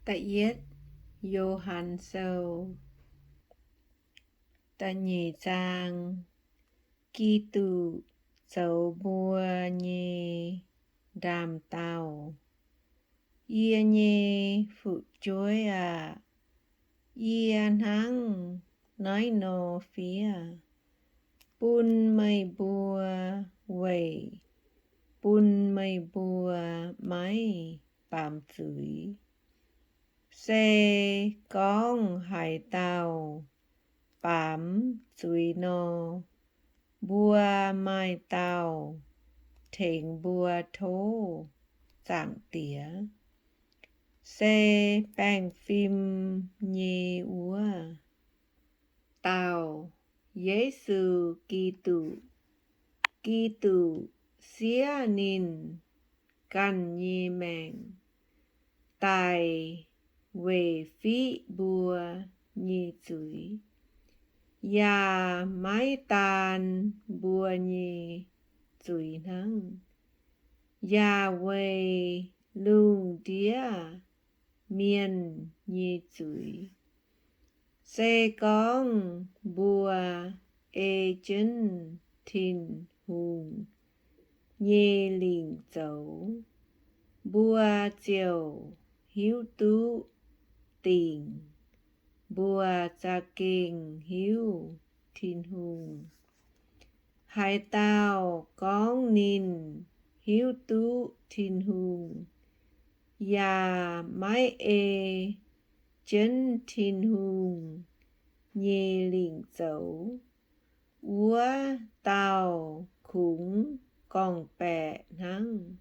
Da'yietv Yo^han Sou. Da'nyeic zaang. Giduc zoux mbuo nyei ndaam-daauh. Yie nyei fu'jueiv aah! Yie hnangv naaiv nor fiev bun meih mbuo weic bun meih mbuo maiv baamz zuiz. Se gorngv haaix dauh baamz zuiz nor, mbuo maaih dauh tengx mbuo tov Zaangc Diex, se baengh fim nyei wuov dauh, Yesu Giduc. Giduc siev ninh ganh nyei maengc daaih weic fiqv mbuo nyei zuiz, yaac maiv daan mbuo nyei zuiz hnangv, yaac weic lungh ndiev mienh nyei zuiz. Se gorngv mbuo ei jienv Tin-Hungh nyei lingc zoux, mbuo ziouc hiuv duqv dingc mbuo za'gengh hiuv Tin-Hungh. Haaix dauh gorngv ninh hiuv duqv Tin-Hungh yaac maiv ei jienv Tin-Hungh nyei lingc zoux, wuov dauh kungx gorngv-baeqc hnangv,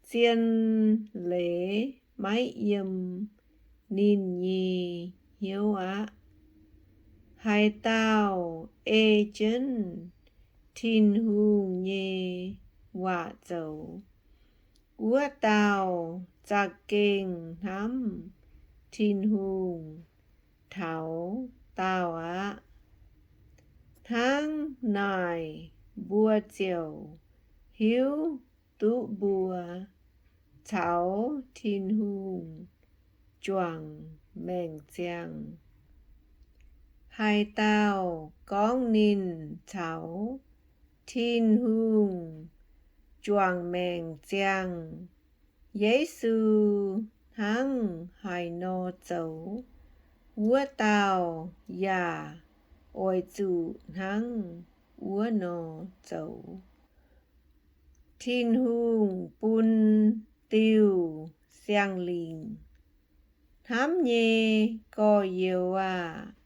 zien leiz maiv yiem ninh nyei hnyouv aqv. Haaix dauh ei jienv Tin-Hungh nyei waac zoux, wuov dauh za'gengh hnamv Tin-Hungh taux daauh aqv. Hnangv naaic mbuo ziouc hiuv duqv mbuo caux Tin-Hungh juangc maengc ziangh. Haaix dauh gorngv ninh caux Tin-Hungh juangc maengc ziangh, Yesu hnangv haaix nor zoux, wuov dauh yaac oix zuqc hnangv wuov nor zoux. Tin-Hungh bun diuh siang-lingc. Hnamv nyei gorx-youz aah!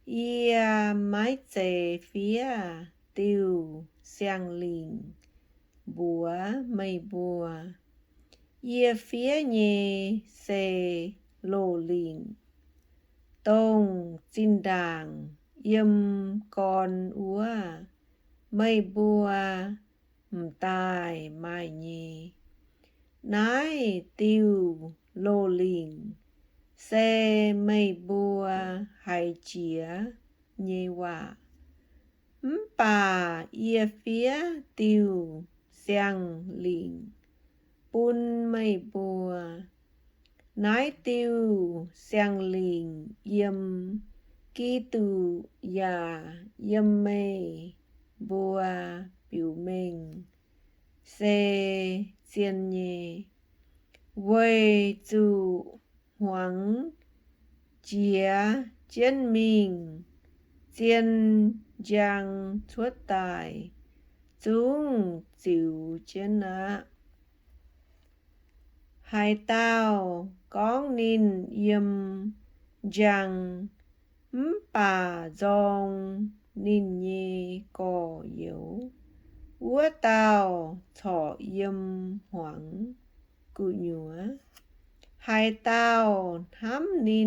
Yie maiv zeiz fiev diuh siang-lingc mbuox meih mbuo. Yie fiev nyei se loz-lingc, dongh zinh ndaangc yiem gorn wuov meih mbuo m'daaih maaih nyei. Naaiv diuh loz-lingc se meih mbuo haiz jiex nyei waac. Mv baac yie fiev diuh siang-lingc bun meih mbuo. Naaiv diuh siang-lingc yiem Giduc yaac yiem meih mbuo biux mengh se zien nyei, weic zuqc hmuangx jiex jienv mingh, zien njang cuotv daaih zungv ziux jienv aqv. Haaix dauh gorngv ninh yiem njang mv baac nzorng ninh nyei gorx-youz, wuov dauh corc yiem hmuangx gu'nyuoz. Haaix dauh hnamv ninh